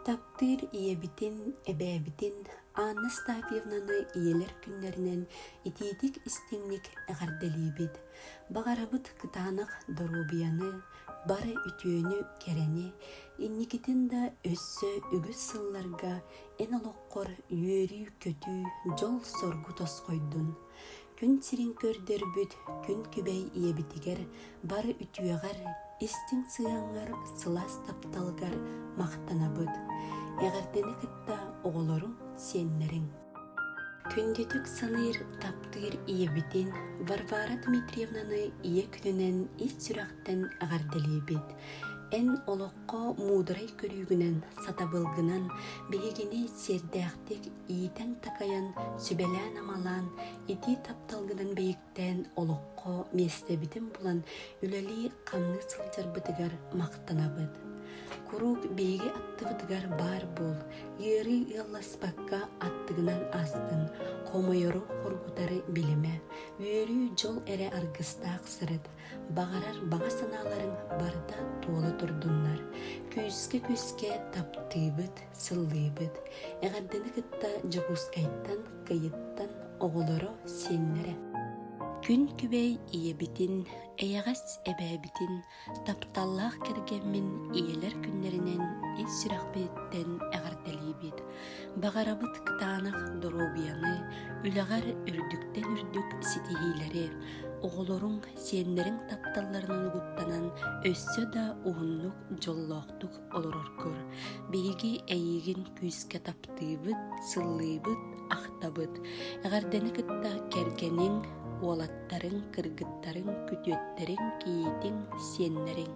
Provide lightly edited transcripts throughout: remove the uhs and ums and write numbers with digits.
Таптыыр ийэбитин, эбээбитин Анна Стафьевнаны ийэлэр күннэринэн итиитик-истиҥник эҕэрдэлиибит. Баҕарабыт кытаанах доруобуйаны, бары үтүөнү, кэрэни, инникитин да өссө үгүс сылларга эн олоххор үөрүү-көтүү, дьол-соргу тосхойдун. Күн сирин көрдөрбүт күн күбэй ийэбитигэр бары үтүөҕэр, истиҥ сыһыаҥҥар, сылаас тапталгар махтанабыт. Эҕэрдэни кытта оҕолоруҥ, сиэннэриҥ. Күндүтүк саныыр, таптыыр ийэбитин Варвара Дмитриевнаны ийэ күнүнэн ис сүрэхтэн эҕэрдэлиибит. Эн олоххо муударай көрүүгүнэн, сатабылгынан биһигини сиэрдээхтик иитэн-такайан, сүбэлээн-амалаан, итии тапталгынан бэйиктээн олоххо миэстэбитин булан үлэлии-хамныы сылдьарбытыгар махтанабыт. Куруук биһиги аттыбытыгар баар буол, ыарыы ыалласпакка аттыгынан аастын, хомойору, хоргутары билимэ, үөрүү-дьол эрэ аргыстаах сырыт, баҕарар баҕа санааларыҥ барыта туола турдуннар, күүскэ-күүскэ таптыыбыт, сыллыыбыт. Эҕэрдэни кытта Дьокуускайтан, Кыйыттан оҕолоро, сиэннэрэ. Күн күбэй ийэбитин, эйэҕэс эбээбитин, тапталлаах кэргэммин ийэлэр күннэринэн ис сүрэхпититтэн эҕэрдэлиибит. Баҕарабыт кытаанах доруобуйаны, үлэҕэр үрдүктэн үрдүк ситиһиилэри, оҕолоруҥ, сиэннэриҥ тапталларынан угуттанан өссө да уһуннук, дьоллоохтук олороргор биһиги эйиигин күүскэ таптыыбыт, сыллыыбыт, ахтабыт. Эҕэрдэни кытта кэргэниҥ, уолаттарыҥ, кыргыттарыҥ, күтүөттэриҥ, кийиитиҥ, сиэннэриҥ.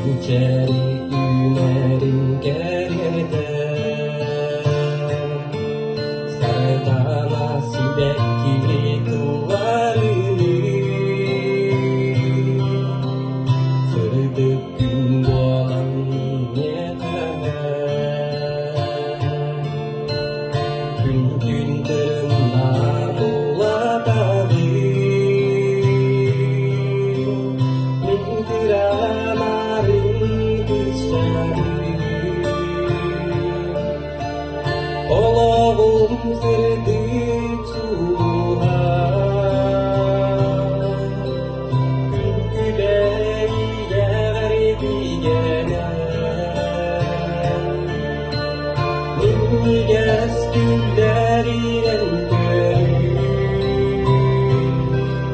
Кэнчээри үүнэрин кэриэтэ Сардаана сибэкки тылларыныы Сырдык күн буолан миэхэ Күн-күн тырымна тулатабын Мин кырамарын кысчаным Олоҕум сырдык сулуһа Күн күбэй ийэҕэр бигэнэн Минньигэс күллэринэн көрүү,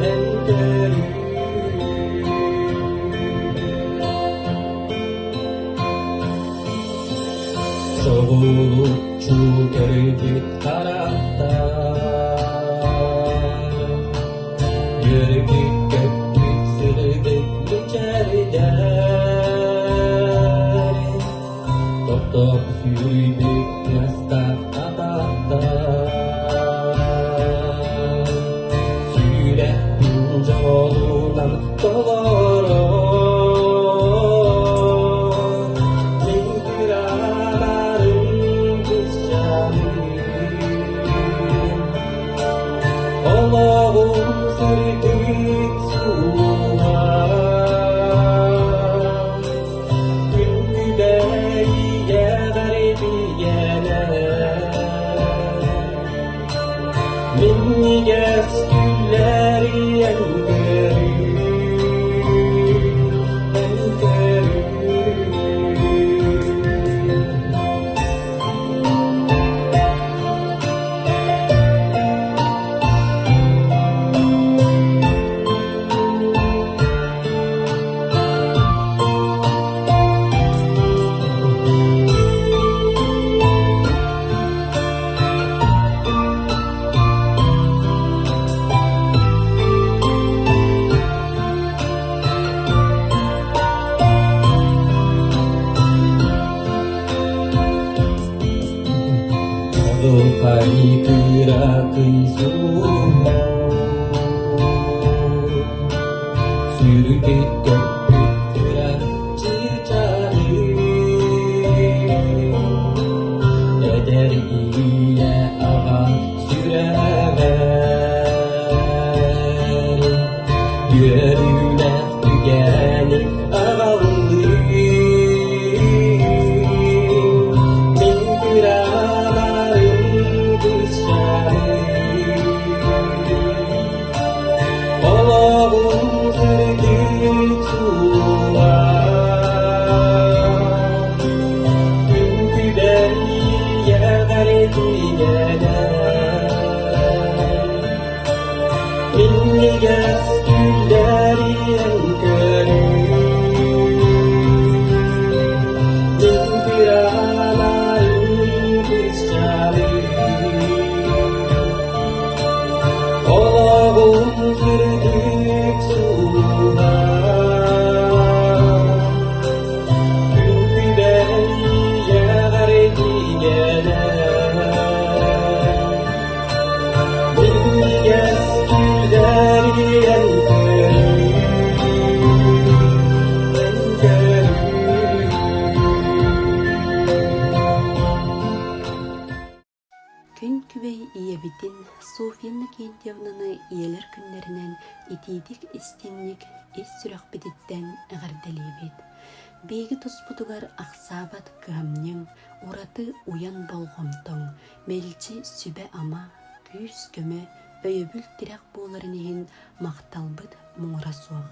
эн көрүү. Соҕуруччу көрбүт харахтар Үөрбүт-көппүт сырдык мичээрдэр Тохтоп сүүрбүт тыастаах атахтар Сүрэхпин дьолунан толорор Мин кыраанарым кысчаным Олоҕум сырдык сулуһа Күн күбэй ийэҕэр бигэнэн Минньигэс күллэри эн көрүүй, эн көрүүй. Кырамай кыракый суол Сүрүтүк көппүт кыра чыычааҕы Эдэр ийэ аҕа сүрэҕэр Үөрүүлээх түгэни аҕаллыы Мин кыраларым кысчааны Олоҕум сырдык суола Күн күбэй ийэҕэр Минньигэс күллэриэн көрүү Мин кыраларым кысчаалыы Олоҕум сырдык суола Күн күбэй ийэҕэр тиийэнэ Минньигэс күллэриэн көрүү Күн күбэй ийэбитин Софья Иннокентьевнаны ийэлэр күннэринэн итиитик-истиҥник ис сүрэхпититтэн эҕэрдэлиибит. Биһиги туспутугар ахсаабат кыһамньыҥ, ураты уйан болҕомтоҥ, мэлдьи сүбэ-ама, күүс-көмө, өйөбүл-тирэх буоларын иһин махталбыт муҥура суох.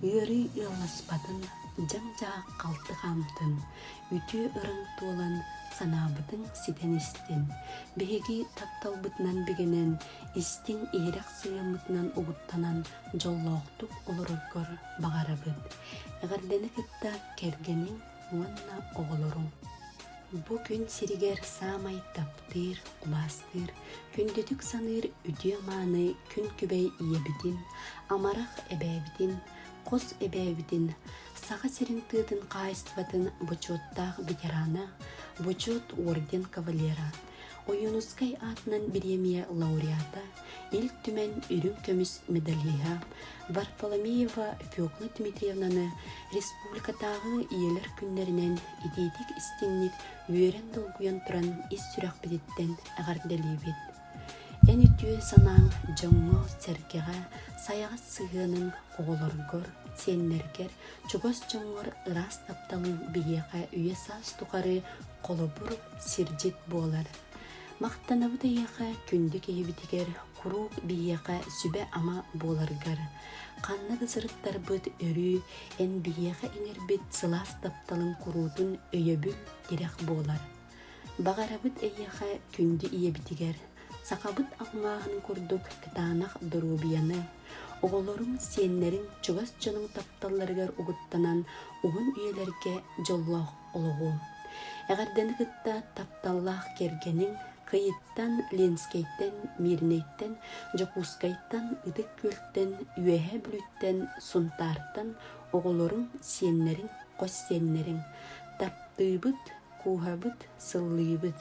Ыарыы ыалласпатын, дьаҥ-дьаһах халты хаамтын, үтүө ырыҥ туолан, санаабытыҥ ситэн истин. Биһиги тапталбытынан бигэнэн, истиҥ иһирэх сыһыаммытынан угуттанан дьоллоохтук олороргор баҕарабыт. Эҕэрдэни кытта кэргэниҥ уонна оҕолоруҥ. Бу күн сиригэр саамай таптыыр, убаастыыр, күндүтүк саныыр үтүө-мааны күн күбэй ийэбитин, амарах эбээбитин, хос эбээбитин, Саха сирин тыатын хаһаайыстыбатын бочуоттаах ветерана, Бочуот орден кавалера, Ойуунускай аатынан бириэмийэ лауреата, Ил Түмэн үрүҥ көмүс медалиһа Варфоломеева Фекла Дмитриевнаны республикатааҕы ийэлэр күннэринэн итиитик-истиҥник үөрэн-долгуйан туран ис сүрэхпититтэн эҕэрдэлиибит. Эн үтүө санааҥ дьоҥҥо-сэргэҕэ сайаҕас сыһыаныҥ оҕолоргор, сиэннэргэр, чугас дьоҥҥор ыраас тапталыҥ биһиэхэ үйэ-саас тухары холобур, сирдьит буолар. Махтанабыт эйиэхэ күндү киһибитигэр куруук биһиэхэ сүбэ-ама буоларгар. Ханна да сырыттарбыт өрүү эн биһиэхэ иҥэрбит сылаас тапталыҥ куруутун өйөбүл, тирэх буолар. Баҕарабыт эйиэхэ күндү ийэбитигэр сахабыт алмааһын курдук кытаанах доруобуйаны, оҕолоруҥ, сиэннэриҥ, чугас дьонуҥ тапталларыгар угуттанан уһун үйэлэргэ дьоллоох олоҕу. Эҕэрдэни кытта тапталлаах кэргэниҥ Кыйыттан, Ленскэйтэн, Мирнэйтэн, Дьокуускайтан, Ытык Күөлтэн, Үөһээ Бүлүүттэн, Сунтаартан оҕолоруҥ, сиэннэриҥ, хос сиэннэриҥ. Таптыыбыт, кууһабыт, сыллыыбыт.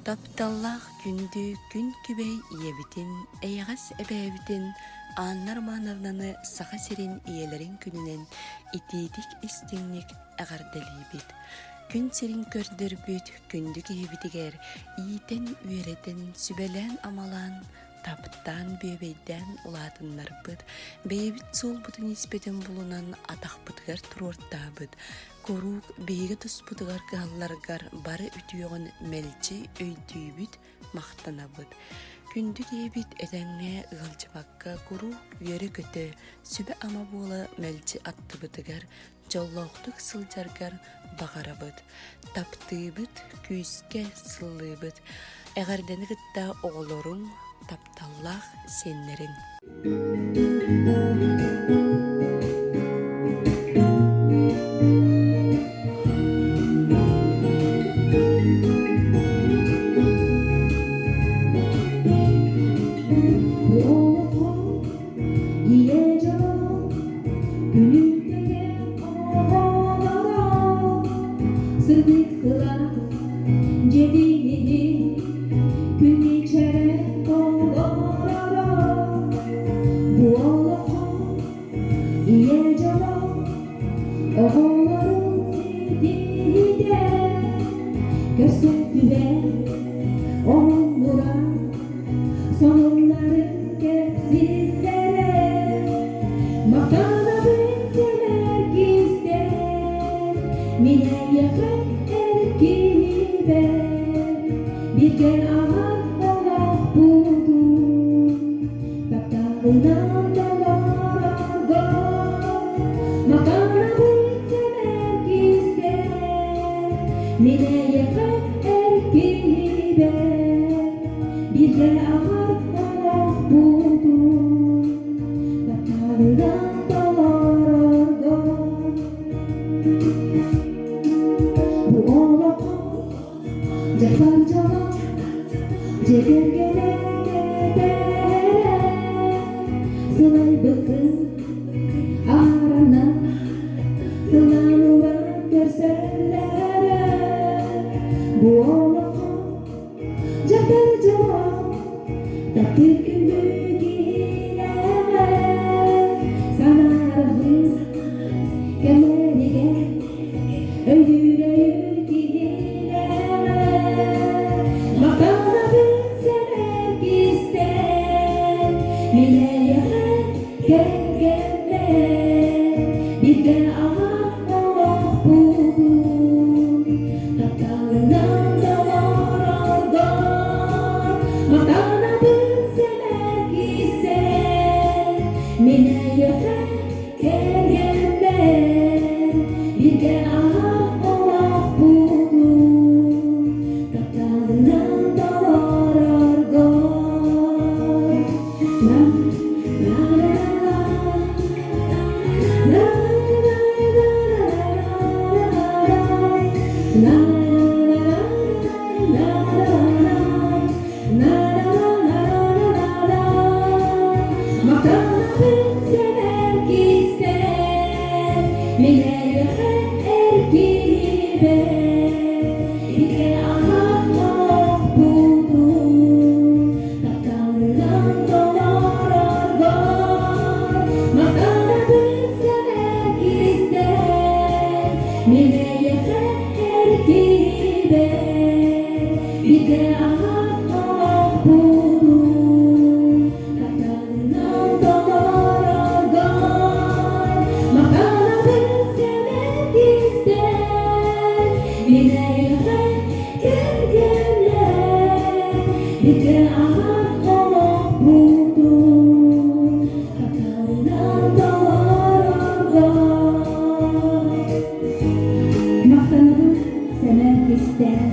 Тапталлаах күндү күн күбэй ийэбитин, эйэҕэс эбээбитин Анна Романовнаны Саха сирин ийэлэрин күнүнэн итиитик-истиҥник эҕэрдэлиибит. Күн сирин көрдөрбүт күндү киһибитигэр иитэн-үөрэтэн, сүбэлээн-амалаан, таптаан, бүөбэйдээн улаатыннарбыт, бэйэбит суолбутун испитин булунан атахпытыгар туруортаабыт, куруук биһиги туспутугар кыһалларгар бары үтүөҕүн мэлдьи өйдүүбүт, махтанабыт. Күндү киһибит этэҥҥэ ыалдьыбакка куруук үөрэ-көтө, сүбэ-ама буола мэлдьи аттыбытыгар дьоллоохтук сылдьаргар баҕарабыт. Таптыыбыт, күүскэ сыллыыбыт. Эҕэрдэни кытта оҕолоруҥ, тапталлаах сиэннэриҥ. Ийэ дьон күнүттэн оҕолоро сырдык сылаас дьиэтин иһин. Оҕолорун ситиһиитэ көрсөн түһэн оҥнуран сонуннарын кэпсииллэрэ махтанабын сэмээр кистэл мин эйиэхэ эр киһибэр бииргэ аһар олохпутун тапталынан толорорго махтанабын сэмээр кистэл мин эйиэхэ эр киһибэр бииргэ аһар олохпутун тапталынан толорорго. Бу олоххо дьахтар дьоно дьиэ кэргэнэ кэтэрэ сылайбыккын ааранан сылаануран көрсөллөрө. Бу олоххо дьахтар дьоно таптыыр күндү киһилээҕэ санаарҕыы кэмэригэр өйүүр өйүүр киһилээҕэ махтанабын сэмээр кистэл мин эйиэхэ кэргэммэр бииргэ аһар олохпутун тапталынан толорорго махтанабын сэмээр кистэл мин эйиэхэ кэргэммэр бииргэ аһар олохпутун тапталынан толорорго. На на на на на на на на Махтанабын сэмээр кистэл мин эйиэхэ эр киһибэр бигэ аһар олохпутун тапталынан толорорго махтанабын сэмээр кистэл мин эйиэхэ эр киһибэр бигэ аһар олохпутун тапталынан толорорго махтанабын сэмээр кистэл мин эйиэхэ кэргэннэр бигэ аһар олохпутун тапталынан толорорго. Махтанабын сэмээр кистэл.